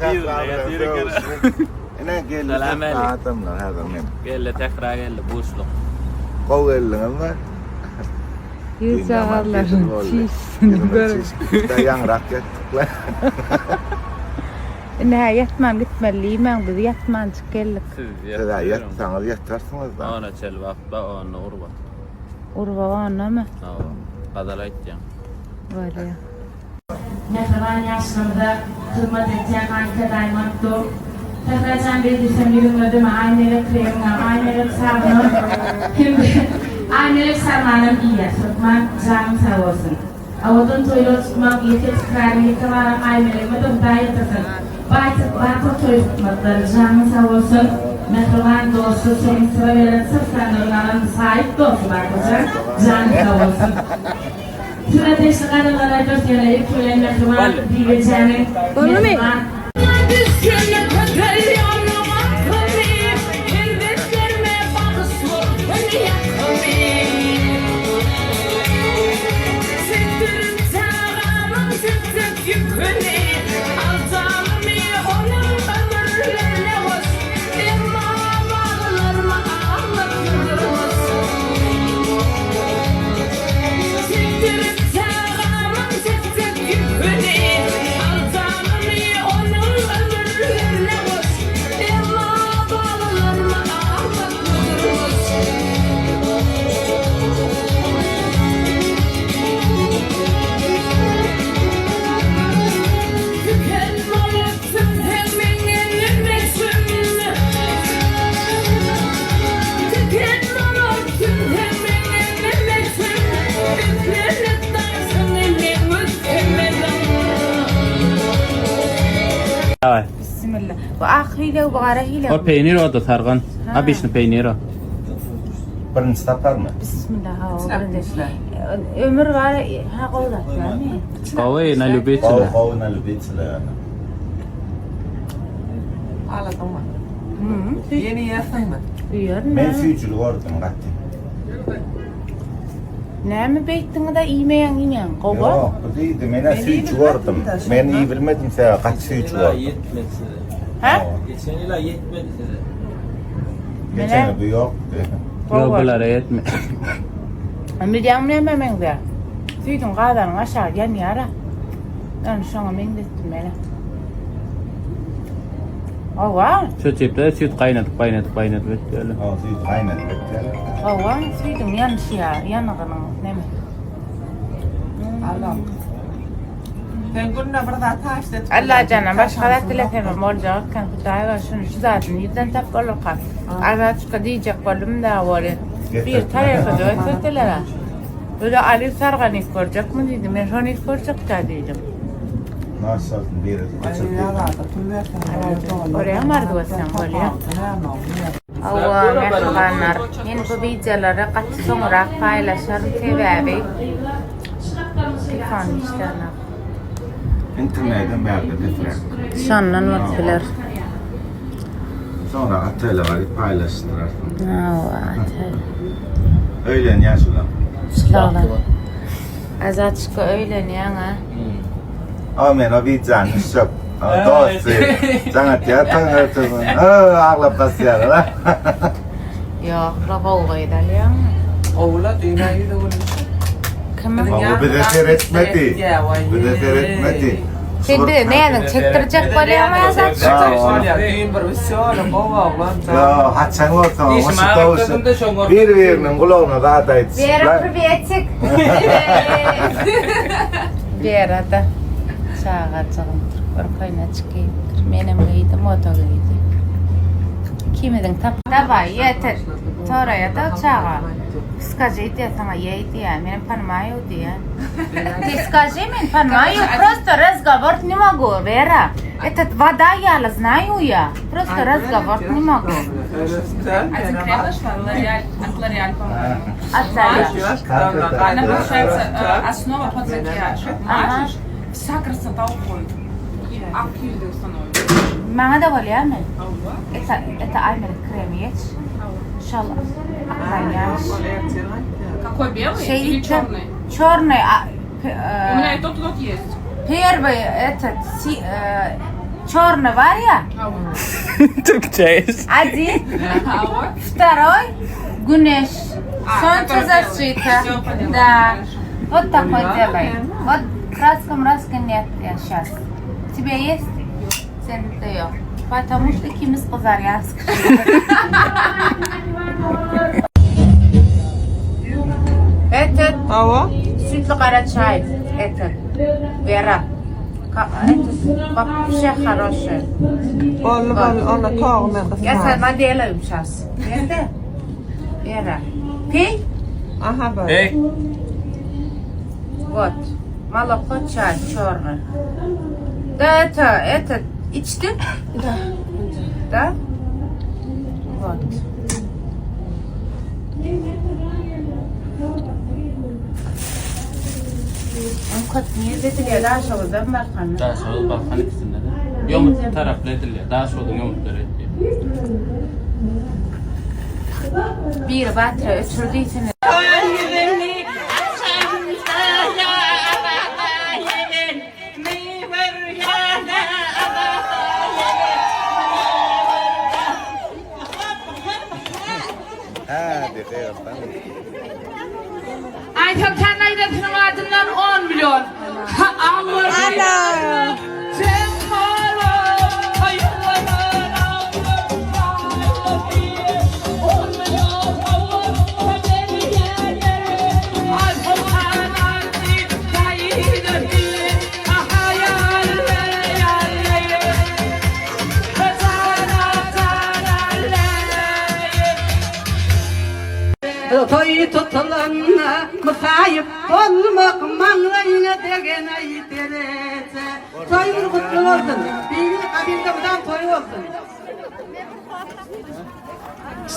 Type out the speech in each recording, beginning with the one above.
Sähra bilen sögüşmek. Ine geldi Salam sähra alik. adamlar häzir men. Geldi sähra geldi buşluk. Gowy geldiňizmi? Ýüzjagazlaryň çişini görüň. Ýaňrak ýatdykla. Indi-hä ýatman gitmeli diýmäň, biz ýatmanjyk geldik. Siz Siz-ä ýatsaňyz ýatarsyňyz-da. Ona çel wagtda onda urba. Urba ondamy? Hawa. Gazal aýtýaň. Bolýa. Mähriban ýaşlarymyza hyzmat etýän Aýka daýym dur. Sährajan beý diýsem ýüzüňe deme Aýmelek kremiňem, Aýmelek sabynam hem-de Aýmelek sarmanam iýýäs hökman janyň sag bolsun. Owadan toýlar tutmak ýeke tikraryň ýeke baran Aýmelegime-de Hudaý ýetirsin. Baýtyk batyr toý tutmaklary janyň sag bolsun. Mähriban dosty syryny syra beren syr sandygyny alan Saýyp dosty Batyrjan janyň sag bolsun. Size degişli gazallar aýdarys ýöne ilki bilen mähriban Bibejäniň mähriban. Çekdirip çagamyň çekjek ýüküni, Al janymy onuň ömürlerine goş, Emma balalarma amatly durmuş. Tüken bolup tütseň meň elime çün, Tüken bolup tütseň meň Bismillah. Bu ak hile, bu gara hile. O peýnir o-da sargan. Obyçny peýnir o. Birinji saparmy? Bismillah. Ha, o birinji. Ömür var, ha gowy zatlarmy? Gowy, na Gowy, lübitele. gowy na lübitele. Aladyňmy? Hı. Ýene ýersiňmi? Iýerin. Men süýjüli gördüm gaty. Näme beýtdiňiz-de iýmeýäň iýmeýäň. Gowy. Ýok, bu diýdi, men-ä süýji gördüm. Men iýibilmedim sebäbi gaty süýji gördüm. Ýetmedi size. Hä? Geçen ýyl-a ýetmedi size. Geçen ýyl bu ýokdy. Ýok, bulara ýetmedi. Bilýäňmi nämä meňzeýär? Süýdüň gazanyň aşagy ýanýar-a. Ýöne şoňa meňzetdim men-ä. Hawa. Şu tipde süýt gaýnadyp gaýnadyp gaýnadyp etýärler. Hawa, süýt gaýnadyp etýärler. Hawa, süýdüň ýanyşy ýa, ýanygynyň neme. Allahym. Sen günde bir zat haýyşt edip. Allajandan başga zat dilesemem boljak eken Hudaý bar şuny şu zady nirden tap bolarka. Azatçyka diýjek boldum da weli. Bir tarelkada ötürdiler. Öle Ali sargany görjekmi diýdi. Men şony görjekdä diýdim. Nasıl biri geçirdi. Oraya bardy bolsaň bolýar. Hawa, mähribanlar, men bu wideolary gaty soňrak paýlaşaryn, sebäbi telefon işlänok. Internetim bärde pesräk. Şondan bolup biler. Soňra otele baryp paýlaşdyrarsyň. Hawa, otel. Öýlenýär şular. Şular. Azatçyka öýlenýäň a? A men o wideony düşüp, dosty, jaň atýar toýuň ertesi güni. Aglap basýarlar. Ýok, la gowy gyz alýaňmy? Gowy-la, düýn-ä ýüzi gülmüş. Kimiň? Gowy bize seretmedi. Bize seretmedi. Sen bize näziň çekdirjek bolýaňmy Azatçyka? Düýn bir wesýoly gowy oglan. Ýok, haçan bolsa, bir-biriniň gulagyna zat aýdyşyplar. Wera priwetik. Wera-da çagajygym bir köýnejik geýipdir. Menem geýdim, o-da geýdi. Ikimiziň tap. Dawaý, ýeter. Soraýa-da çaga. Skaži diýýär, saňa ýeý diýýär. Menem panimaýu diýýär. Ty skaži men panimaýu, prosto razgowor ne mogu, Wera. Etot woda ýaly znaýu ýa. Prosto razgowor ne mogu. Один крем нашла, L'Oreal, от L'Oreal, по-моему. От L'Oreal. Она, получается, э, основа под макияж. Мажешь, вся красота уходит. И ak ýüzlük становится. Maňa-da bolýarmy? Hawa. Это, это Aymelik kremi geç. Şol aklanýar. Какой белый Şey или черный? Черный. У меня и тот, и тот есть. Первый этот си, э, Çorny bar ya. Türkçe. Один. Второй. Güneş. Солнцезащита. Да. Вот такой делай. Вот краска мраска нет я сейчас. Тебе есть? Sende ýok. Потому что ikimiz gyzarýas. Этот Hawa. süýtli gara çaý. Этот. Wera. Этот вообще хороший. Boldy boldy onda togy men Я gysaryn. сама делаю сейчас. Это? Вера. Пей. Aha böyle. Ey. Вот. Молоко, чай, черный. Да, это, это, içdin? Да. Да? Вот. Köp nirede edilýär? Daşoguzdan Balkandan. Daşoguz Balkan ikisinde de. Ýomut taraply edilýär. Daşoguzyň ýomutlary edilýär. Biri batyra öçür diýsene. Aýsoltan daýzasynyň adyndan on million. Ana! Toý tutulanda mysaýyp bolmak maňlaýyňa degen-aý dereje. Toýuňyz gutly bolsun. Bibi Kabylda mydam toý bolsun.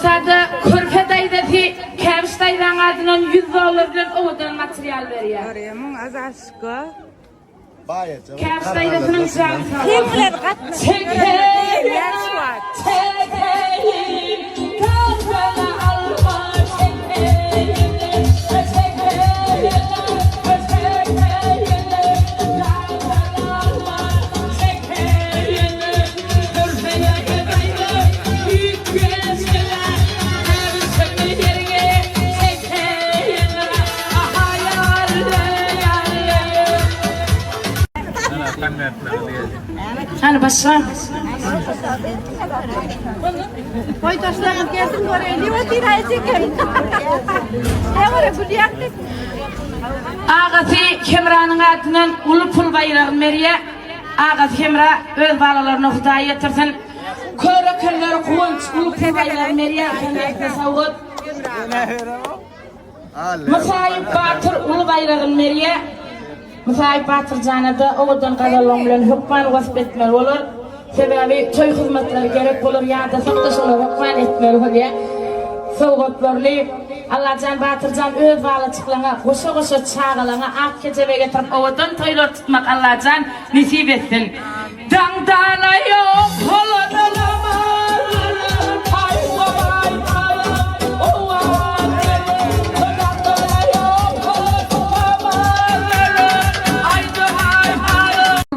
Sada körpe daýzasy Käbiş daýzaň adyndan 100 dollar bilen owadan material berýär. Käbiş daýzasynyň jany sag bolsun. Kim bilen Hany başla. Boýdaşlaryňyz gelsin göreýin diýip otyr eken. Häwere gülýärdi. Agasy Hemranyň adyndan uly pul baýragyny berýär. Agasy Hemra öz balalaryna Hudaý ýetirsin. Körekenler Guwanç uly pul baýragyny berýär. Hemrasine sowgat. Musaýyp batyr uly baýragyny berýär. Musaýyp batyr jana-da owadan gazallaň bilen hökman wasp etmeli bolar. Sebäbi toý hyzmatlary gerek bolar, ýadasak-da şolary hökman etmeli bolýar. Sowgatlaryny Allajan batyr jan öz balajyklaňa, goşa-goşa çagalaňa ak kejebe getirip owadan toýlar tutmak Allajan nesip etsin. Daňdana ýok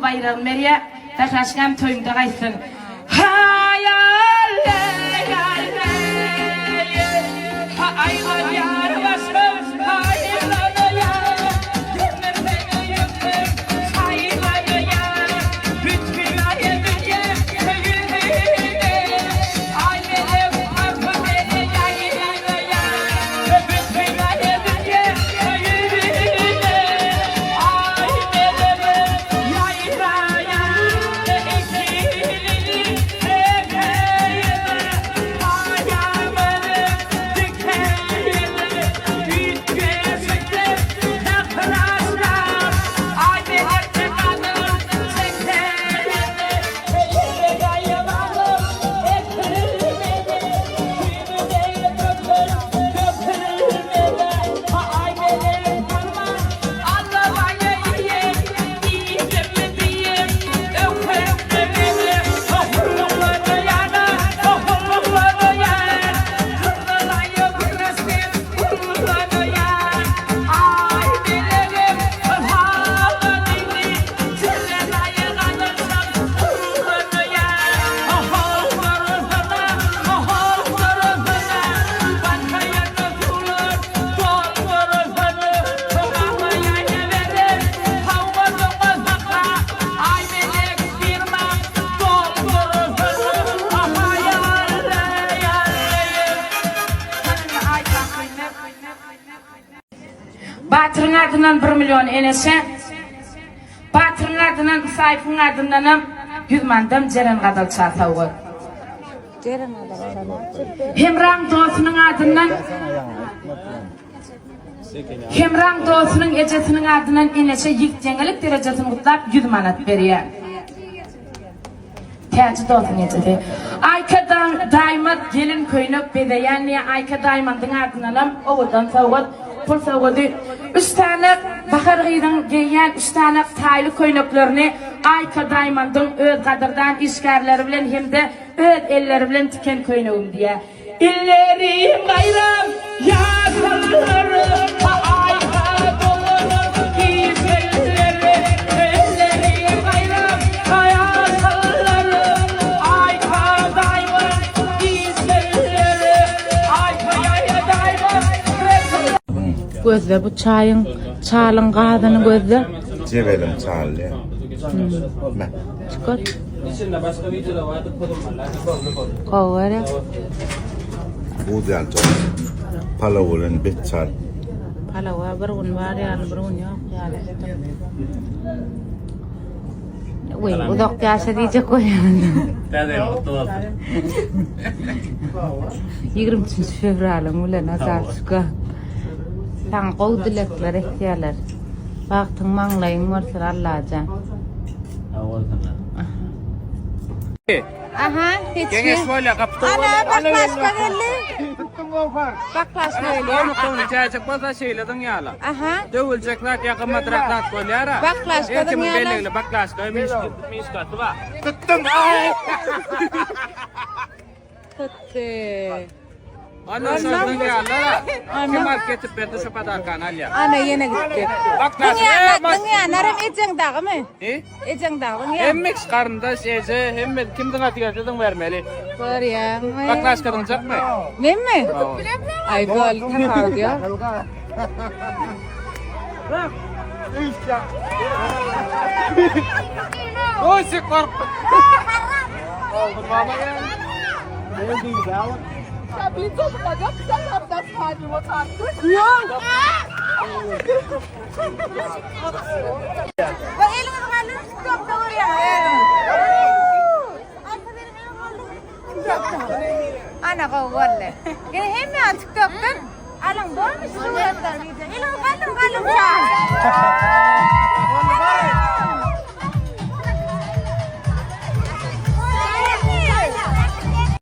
Baýragyny berýär. Sähraçgam toýumda gaýtsyn. Batyryň adyndan bir million Eneşe. Batyryň adyndan Isaýewiň adyndanam 100 mandam Jeren Gadalça sowgat. Hemraň dostunyň adyndan Hemraň dostunyň ejesiniň adyndan Eneşe ýigit ýeňilik derejesini gutlap 100 manat berýär. Täji dostuň ejesi. Aýka Daýmand gelin köýnek bezeýän diýýär. Aýka Daýmandyň adyndanam owadan sowgat, pul sowgady. Üç sany Bahar gyzyň geýýän üç sany taýly köýneklerini Aýka Daýmandyň öz gadyrdan işgärleri bilen hem-de öz elleri bilen tiken köýnegim diýýär. Illerim gaýram ýaşyllar, Aýka dolanar gijeleri. Illerim gaýram ýaşyllar, Aýka daýman gijeleri. Aýka ýaýa daýman Gözle bu çaýyň, çalyň gazyny gözle. Jebeliň çaly. Meh. Çykar. Içinde başga wideolar bardy, pozulmaly. Gowy gerek. Buz ýaly çok. Palaw bilen bet çal. Palawa bir gün bar ýaly, bir gün ýok ýaly. Uý, uzak ýaşa diýjek bolýan. Täze ýyl gutly bolsun. 23 fewralyň bilen Azalçyka. Saňa gowy dilekler etýärler. Bagtyň maňlaýyň bolsun Allajan. Sag bolsunlar. Aha, seçgi. Geňeş bolýar, gapyda Ana, bolýar. baklaşka geldi. Baklaşka geldi. Dogry kowny çäjek bolsa şeýle zyňýarlar. Aha. Döwüljek zat ýa gymmatrak zat bolýar-a. Baklaşka Her kimiň zyňýarlar. belligli baklaşka, mişkasy bar. Tutdy. Ana şol zyňýarlar-a. Kim alyp getirip berdi şo podarkany alýar. Ana ýene gitdi. Baklaşka, Zyňýarlar, zyňýanlaram ejeň dagymy? He? Ejeň dagy zyňýar. Hemme garyndaş, eje, hemme kim zyňasy gelse zyňbermeli. Görýäňmi? Baklaşka zyňjakmy? Menmi? Aý, gol tapawudy ýok. Oý, sik gorkdy. Eliňizi galdyryp TikTokda görýäňiz. Ana gowy boldy. Ýene hemme TikTokdan alyň bolmuş suratlar video. Eliňizi galdyryň galdyryň.